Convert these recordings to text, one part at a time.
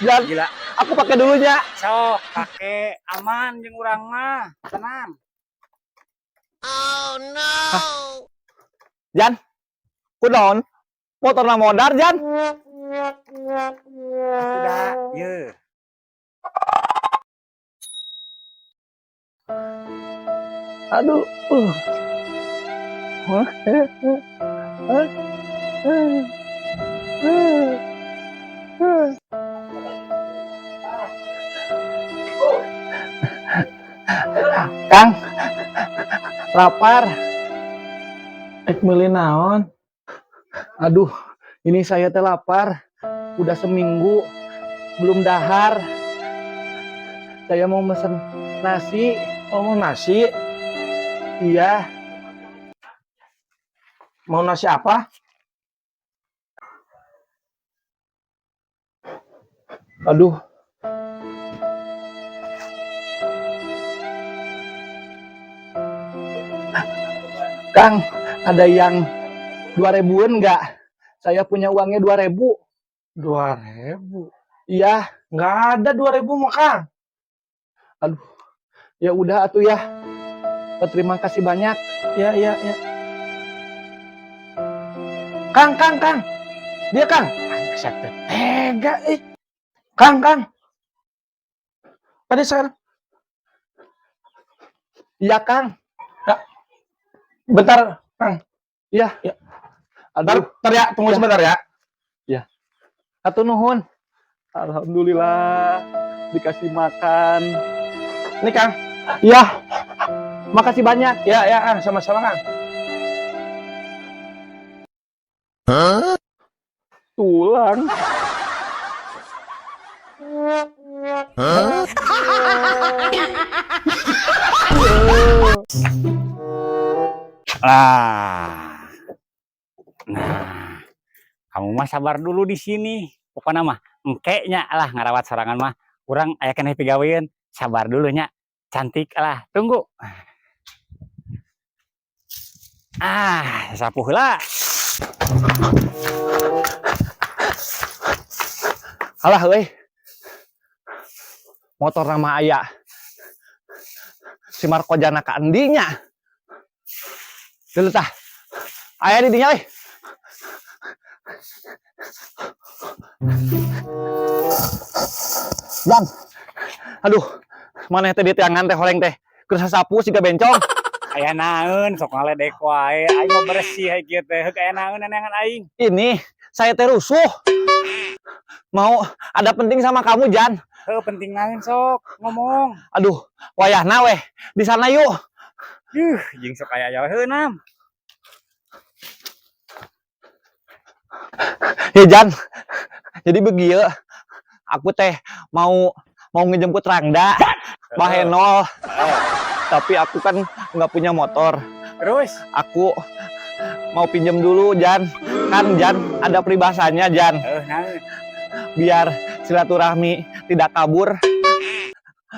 Jan, Gila. Aku pakai dulu nya. Sok, pake, aman jeung urang mah. Tenang. Jan, kunaon? Motorna modar, Jan. Sudah, ye. Aduh. Kang, lapar. Ek meuli naon? Aduh, ini saya teh lapar. Udah seminggu belum dahar. Saya mau mesen nasi. Oh, mau nasi? Iya. Mau nasi apa? Aduh. Kang, ada yang 2 ribuan nggak? Saya punya uangnya 2 ribu. 2 ribu. Iya. Nggak ada 2 ribu mah, Kang. Aduh. Ya udah atuh ya. Terima kasih banyak. Ya. Kang, Kang, Kang. Dia, Kang. Saya teh tega eh. Kang, Kang. Pada sekarang. Iya, Kang. Bentar, Kang. Iya. Ya. Bentar, Aduh, bentar ya, tunggu Ya. sebentar ya. Hatur nuhun. Alhamdulillah dikasih makan. Ini, Kang. Iya. Makasih banyak. Ya, Kang, sama-sama, Kang. Tulang. Lah. Nah, kamu mah sabar dulu di sini. Pokoknya mah engke nya lah ngarawat sorangan mah. Urang aya keneh pigaweun. Sabar dulu nya. Cantik lah, tunggu. Ah, sapu heula. Alah euy. Motor nama aya. Si Marco jana ka endinya. Dulu tah. Aya di dinya euy. Jan. Aduh, maneh teh ditiangan teh horeng teh. Keur sasapu siga bencong. Aya naeun sok ngaledek wae. Aing mah bersih hae kieu teh. Heuk aya naeun neangan aing? Ini saya teh rusuh. Mau ada penting sama kamu, Jan. Heuh, penting naeun, sok ngomong. Aduh, wayahna weh. Di sana yuk. Duh, jeung sok aya aya heuh nam. Ya, Jan. Jadi begieu. Aku teh mau mau ngejemput Rangda, Bahenol. Tapi aku kan nggak punya motor. Terus? Aku mau pinjem dulu, Jan. Kan Jan ada peribahasanya, Jan. Heuh, naeun? Biar silaturahmi tidak kabur.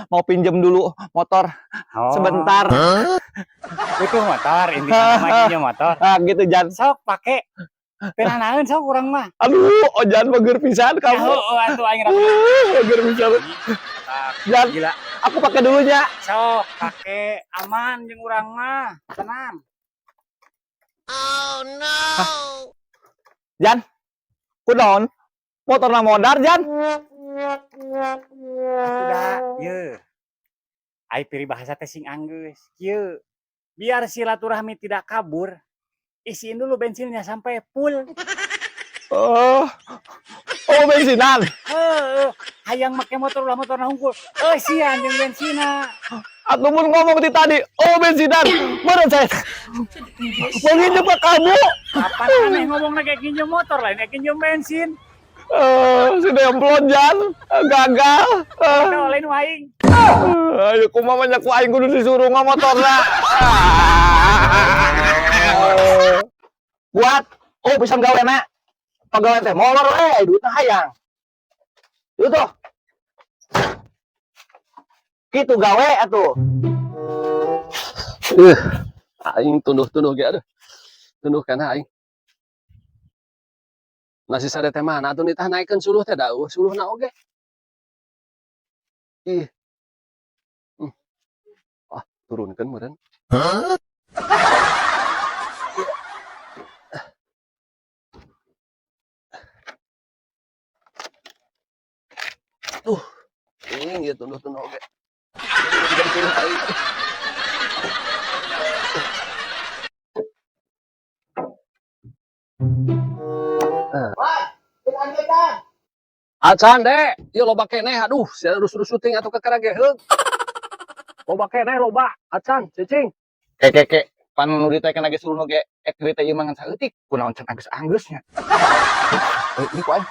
Mau pinjem dulu motor Oh. sebentar. Butuh motor, intinya mah pinjem motor. Ah, gitu, Jan. Sok pake. Teu naeun sok urang mah. Aduh, oh Jan, bager pisan kamu. Heuh, atuh aing rada. Bager pisan. Jan, Gila. Aku pakai dulu nya. Sok pake, aman jeung urang mah. Tenang. Jan, kunaon? Motorna modar, Jan. Sudah, ye. Ai peribahasa teh sing anggeus. Kieu. Biar silaturahmi tidak kabur, isiin dulu bensinnya sampai full. Oh, oh bensinan. Heeh, hayang make motor ulah motorna hungkul. Eusian jeung bensinna. Aku pun ngomong di tadi, oh bensinan. Mana saya? Mau nginjem ke kamu. Kapan aneh ngomong kayak nginjem motor lain kayak nginjem bensin. Eh, si demplon, Jan, gagal. Eh, Udah lain aing. Ayo kumaha banyak ku aing kudu disuruh ngamotorna. Buat, oh bisa gawe na. Pegawai teh molor eh duitna hayang. Itu tuh. Gitu gawe atuh. Aing tunduh-tunduh ge aduh. Tunduh kana aing. Nasi sare teh mana atuh nitah naikeun suluh teh da euweuh suluhna oge. Ih. Ah, turunkeun meureun. Tuh. Ini ieu tunduh-tunduh oge. Aing. Acan deh, ieu loba keneh, aduh, sia rus-rus syuting atuh kakara ge heug. Loba keneh loba, acan, cicing. Ke ke ke, pan nu ditekan lagi suruh ge ek duit teh ieu mah ngan saeutik, kunaon can anggeus-anggeus nya. Eh, ini ku aing.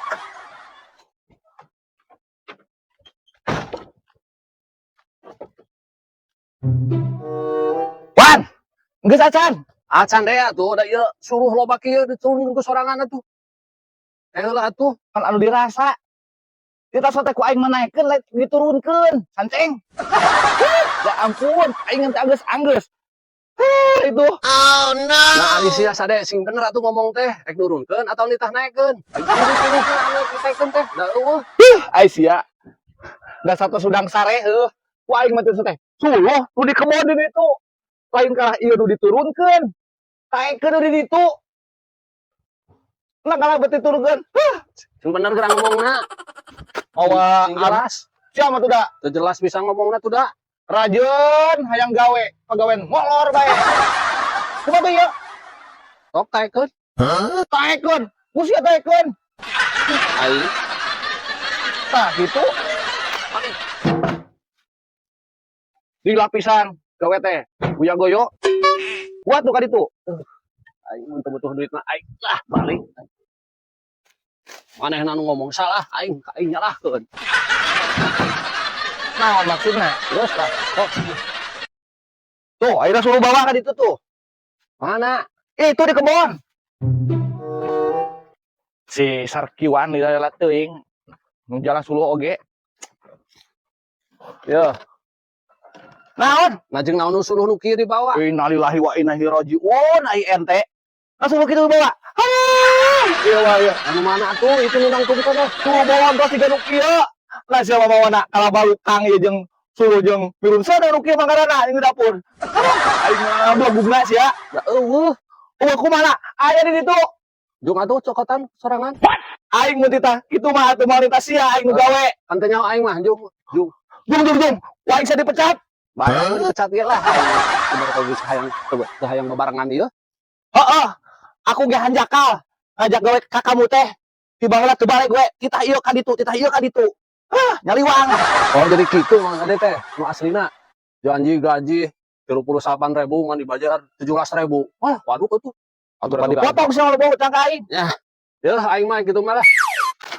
Wan, geus acan. Acan deh atuh, da ieu suruh loba kieu diturunkeun ku sorangan atuh. Eh heula atuh. Kan anu dirasa. Kita teh ku aing mah naekkeun lain diturunkeun, sanceng. Ya ampun, aing teh anggeus-anggeus. Heh, itu. Nah, ari sia sade sing bener atuh ngomong teh, rek nurunkeun atau nitah naekkeun. Aing disuruhkeun anu ditaekkeun teh, da eueuh. Ai sia. Dasar teh sudang sare heuh. Ku aing mah teh teh. Suluh nu di kebon di ditu. Lain kalah ieu nu diturunkeun. Taekkeun nu di ditu. Nah kalah beuti turunkeun. Huh. Sing bener gerang ngomongna. Mawa Sing jelas. Siapa tuh da? Teu jelas bisa ngomongna tuh da. Rajeun hayang gawe, pagawean molor bae. Kumaha tuh ieu? Sok taekkeun. Taekkeun. Ku sia taekkeun. Aing. Tah gitu. Di lapisan gawe teh, buya goyo. Kuat tuh ka ditu. Aing mun teu butuh duit mah aing lah balik. Manehna nu ngomong salah, aing ka aing nyalahkeun. Nah, maksudna. Geus lah. Sok. Tuh, akhirnya suruh bawa ka ditu tuh. Mana? Itu di kebon. Si Sarkiwan di dalam teuing. Nu jalan suluh oge. Yo, Naon? ngajeng naon nu suluh nu kieu dibawa? Innalillahi wa inna ilaihi rajiun ai ente. Nah, suluh kitu dibawa. Ah, iya wah iya. Anu mana atuh itu nu nangtung teh? Suluh bawa entos tiga nu kieu. Lah siapa bawa nak kalah balukang ieu jeung suluh jeung mirun sada nu kieu mangkarana di dapur. Aduh, aing mah belagugna sia. Da eueuh. Eueuh kumaha? Aya di ditu. Jung atuh cokotan sorangan. Aing mun titah kitu mah atuh moal nitah sia aing nu gawe. Kan teu nyaho aing mah jung. Jung. Jung jung jung. Wah aing sia dipecat. Bae dipecat ge lah. Aing teu geus hayang teu hayang babarengan ieu. Heeh. Aku ge hanjakal ngajak gawe ka kamu teh. Tiba heula teu balik gue, titah ieu ka ditu, titah ieu ka ditu. Ah, nyaliwang. Oh jadi kitu Mang Ade teh, nu aslina. Janji gaji 38.000 ngan dibayar 17.000. Wah, waduh atuh. Atuh pan dipotong sama lu cangka aing. Ya aing mah kitu mah lah.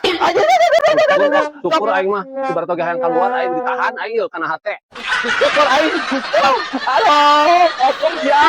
Aja. Syukur aing mah ibarat oge hayang keluar aing ditahan aing yeuh kana hate. Syukur aing. Aduh, potong sia.